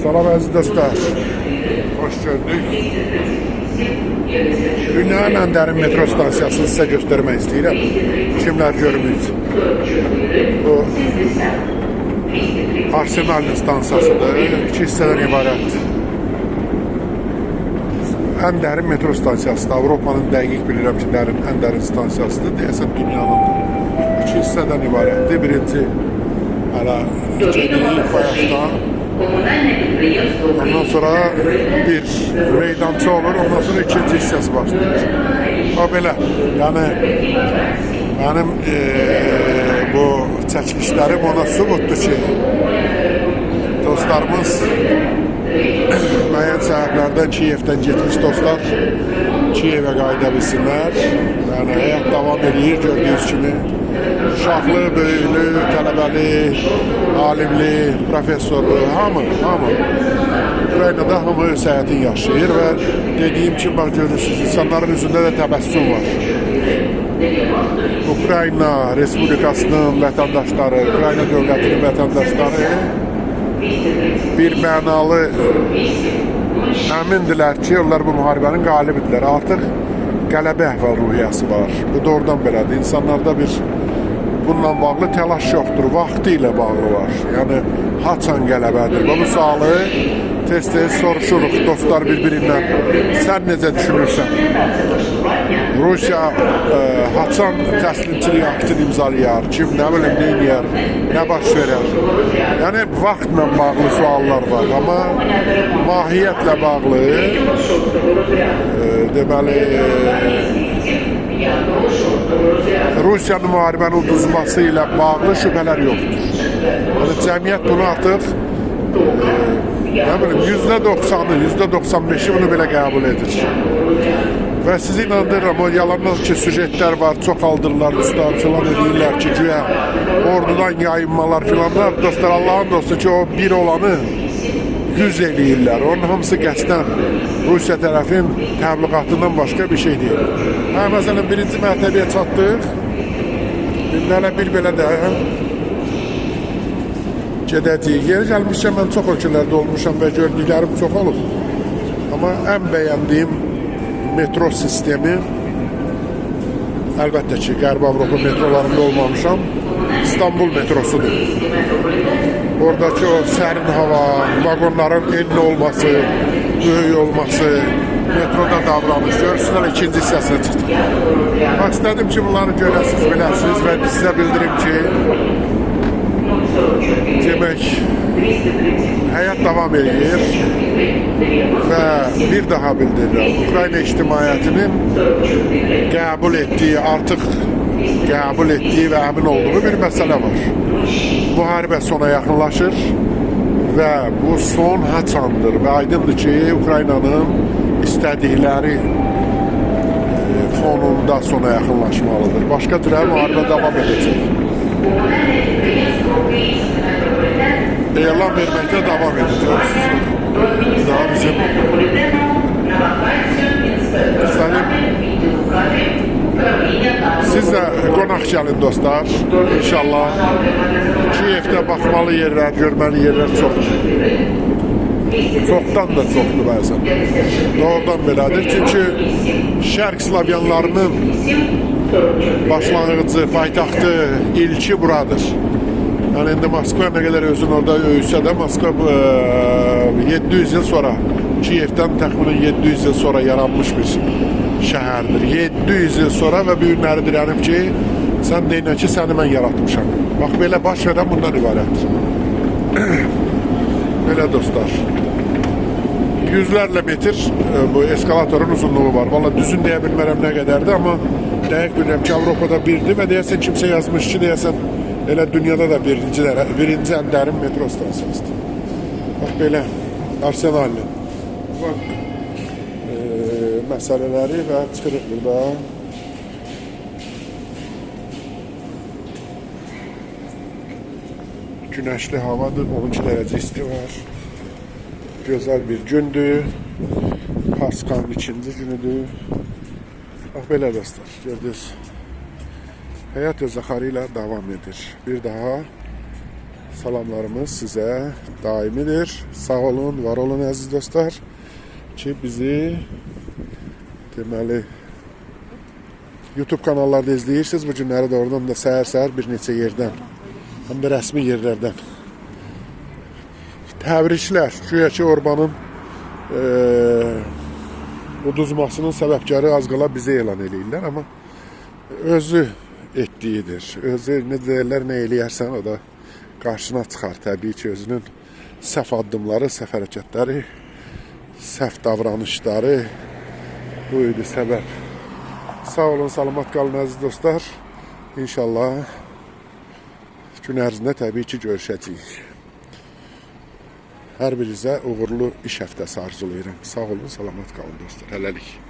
Salam əziz dostlar. Hoş gördük. Dünyanın ən dərin metro stansiyasını sizə göstərmək istəyirəm. Kimlər görməyib. Bu Arsenalın stansiyasıdır. İki hissədən ibarətdir. Ən dərin metro stansiyasıdır. Avropanın dəqiq bilirəm ki, dərin, ən dərin stansiyasıdır. Deyəsən dünyanın da. İki hissədən ibarətdir. Birinci hələ gedirik bayaqdan. Ondan sonra bir meydança olur, ondan sonra ikinci hissəsi başlayır. O belə, yəni mənim bu çəkilişlərim ona sübutdur ki, dostlarımız müəyyən səbəblərdən Kiyevdən getmiş dostlar Kiyevə qayıda bilsinlər. Yəni həyat davam eləyir gördüyünüz kimi. Uşaqlı, böyüklü, tələbəli, alimli, professorlu, hamı, hamı. Ukraynada hamı öz həyatını yaşayır və dediyim kimi bax görürsünüz, insanların üzündə də təbəssüm var. Ukrayna Respublikasının vətəndaşları, Ukrayna dövlətinin vətəndaşları bir mənalı əmindirlər ki, onlar bu müharibənin qalibidirlər. Artıq qələbə əhval-ruhiyyəsi var. Bu doğrudan belədir. İnsanlarda bir bununla bağlı təlaş yoxdur. Vaxtı ilə bağlı var. Yəni haçan qələbədir? Və bu sualı tez-tez soruşuruq dostlar bir-birindən. Sən necə düşünürsən? Rusiya haçan təslimçilik aktını imzalayar? Kim nə bilim nə eləyər? Nə baş verər? Yəni vaxtla bağlı suallar var, amma mahiyyətlə bağlı deməli Rusiyanın müharibəni uduzması ilə bağlı şübhələr yoxdur. Yəni cəmiyyət bunu artıq nə bilim %90-ı, %95-i bunu belə qəbul edir. Və sizi inandırıram, o yalandan ki, süjetlər var, çoxaldırlar, üstad filan eləyirlər ki, güya ordudan yayınmalar filanlar. Dostlar, Allahın dostu ki, o bir olanı 100 eləyirlər. Onun hamısı qəsdən Rusiya tərəfin təbliğatından başqa bir şey deyil. Hə, məsələn, birinci mərtəbəyə çatdıq. İndi hələ bir belə də gedəcəyik. Yeri gəlmişkən mən çox ölkələrdə olmuşam və gördüklərim çox olub. Amma ən bəyəndiyim metro sistemi əlbəttə ki, Qərbi Avropa metrolarında olmamışam. İstanbul metrosudur. Oradakı o sərin hava, vaqonların enli olması, böyük olması, metroda davranış görürsünüz, hələ ikinci hissəsinə çıxdıq. Bax, istədim ki, bunları görəsiniz, biləsiniz və sizə bildirim ki, demək, həyat davam eləyir və bir daha bildirirəm, Ukrayna ictimaiyyətinin qəbul etdiyi, artıq qəbul etdiyi və əmin olduğu bir məsələ var. Müharibə sona yaxınlaşır və bu son haçandır və aydındır ki, Ukraynanın istədikləri fonunda sona yaxınlaşmalıdır. Başqa cürə müharibə davam edəcək. Elan verməkdə davam edəcək. Daha bizim İstənim siz də qonaq gəlin dostlar. İnşallah Kiyevdə baxmalı yerlər, görməli yerlər çoxdur. Çoxdan da çoxdur bəzən. Doğrudan belədir. Çünki Şərq Slavyanlarının başlanğıcı, paytaxtı, ilki buradır. Yəni indi Moskva nə qədər özün orada öysə də Moskva 700 il sonra Kiyevdən təxminən 700 il sonra yaranmış bir şəhərdir. 700 il sonra və bu günləri dirənib ki, sən deyinə ki, səni mən yaratmışam. Bax belə baş verən bundan ibarətdir. Belə dostlar. Yüzlərlə metr bu eskalatorun uzunluğu var. Vallahi düzün deyə bilmərəm nə qədərdir, amma dəqiq bilirəm ki, Avropada birdir və deyəsən kimsə yazmış ki, deyəsən elə dünyada da birinci ən dərin metro stansiyasıdır. Bax belə Arsenallı. Bax məsələləri və çıxırıq burada. Günəşli havadır, 12 dərəcə isti var. Gözəl bir gündür. Paskanın ikinci günüdür. Bax belə dostlar, gördünüz. Həyat öz axarı ilə davam edir. Bir daha Salamlarımız sizə daimidir. Sağ olun, var olun əziz dostlar ki bizi deməli YouTube kanallarda izləyirsiniz. Bu günləri də oradan da səhər-səhər bir neçə yerdən, həm də rəsmi yerlərdən təbriklər. Güya ki Orbanın uduzmasının səbəbkarı az qala bizə elan eləyirlər, amma özü etdiyidir. Özü nə deyirlər, nə eləyərsən o da qarşına çıxar. Təbii ki, özünün səhv addımları, səhv hərəkətləri, səhv davranışları bu idi səbəb. Sağ olun, salamat qalın əziz dostlar. İnşallah gün ərzində təbii ki görüşəcəyik. Hər birinizə uğurlu iş həftəsi arzulayıram. Sağ olun, salamat qalın dostlar. Hələlik.